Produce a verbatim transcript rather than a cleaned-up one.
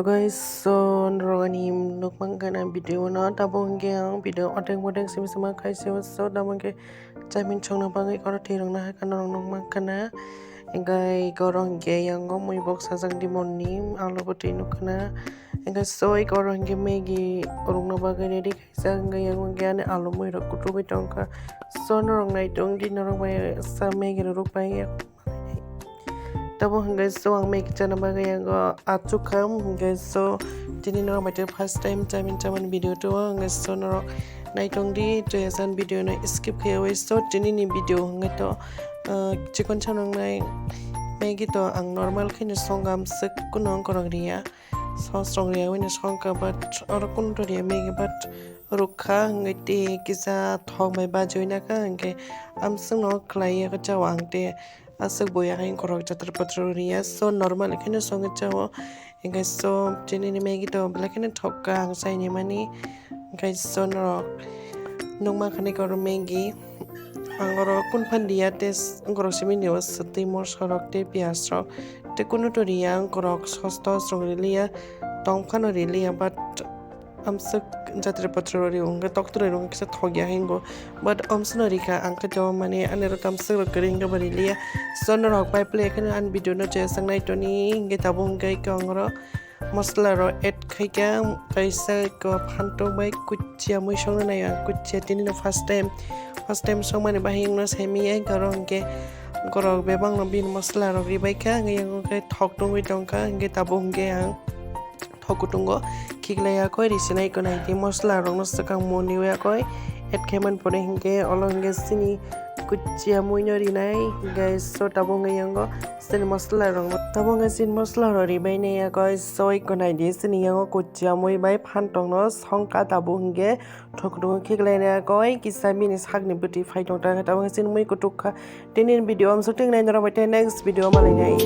Guys, so norok ani nukmankha na video no, tabuk hwnkhe ang video otek botek simi sima khaisio, so tabuk hwnkhe chamin chongna bagwi oro twi rwngna hai kha norok nukmankha na. Hwnkhe oro hwnkhe yango mui bok sajak dimoni alu bo twi nukha na. Hwnkhe so oro hwnkhe Maggi rwngna bagwi ready khaijak, hwnkhe yango hwnkhe ani alu mui rok kuchugwi tongkha. So norok naitok di, norok bai sa Maggi rok rwkpai. Tamo hwnkhe so ang Maggi chana bagwi yango achukha, hwnkhe so tini norok bai first time chamin chamani video tuo, hwnkhe so norok naitong di, to yasan video no skip khaiwi. So tini ni video hwnkhe to, ah, chikon chanangnai Maggi to ang normal khe no songam sik kuno ongkorok riya, sos rok riya wngwi no songkha, but oro kuno to riya Maggi, but rwkha hwnkhe tei kisa thok bai bajiwi nakha, hwnkhe amswkno khlaiwi chao ang tei aswk bo ya hai ongkorok jatra patra riya, so normal kheno songwi chao. Hwnkhe so tini ni Maggi to belai kheno thok kha ang chaini mani. Hwnkhe so norok nukmankha ni oro Maggi ang oro kun phan riya tei ongkorok simi ni o swtwi moso rok tei piyaj rok tei kuno to riya, ongkorok sos tos rok riliya, tong phano riliya, but amswk jatra patra rok ri wngkhe toktroi rok kisa thokya hingo, but amswkno rikha ang khe to mane ani oro tamswk rok kwrwi hwnkhe bo riliya. So norok bai play kheno ani video no chesang naitoni hwnkhe tabuk hwnkhe ang oro masala rok add khaikha, kaisa ko phantok bai kuchia mui songno nai ang, kuchia tini no first time, first time songmani bahai wngno saimanya oro hwnkhe borok bebakno bini masala rok ribaikha, hwnkhe yango khe thok tongwi tongkha, hwnkhe tabuk hwnkhe ang thok kutungo khiklai yakoi risinai ko nai di, masala rokno swkang moni yakoi add khaimani pore hwnkhe olo hwnkhe chini kuchia muino rinai hwnkhe so tabuk hwnkhe yango chini masala rokno tabuk hwnkhe chini masala rok ribainai yakoi soi ko nai di, chini yango kuchia mui bai phantok no songkha tabuk hwnkhe thok kutungo khiklai yakoi kisa bini sakni bwtwi phai tongkha tabuk hwnkhe chini mui kutuk kha. Tini video amswk twi nai norok bai tei next video malainai.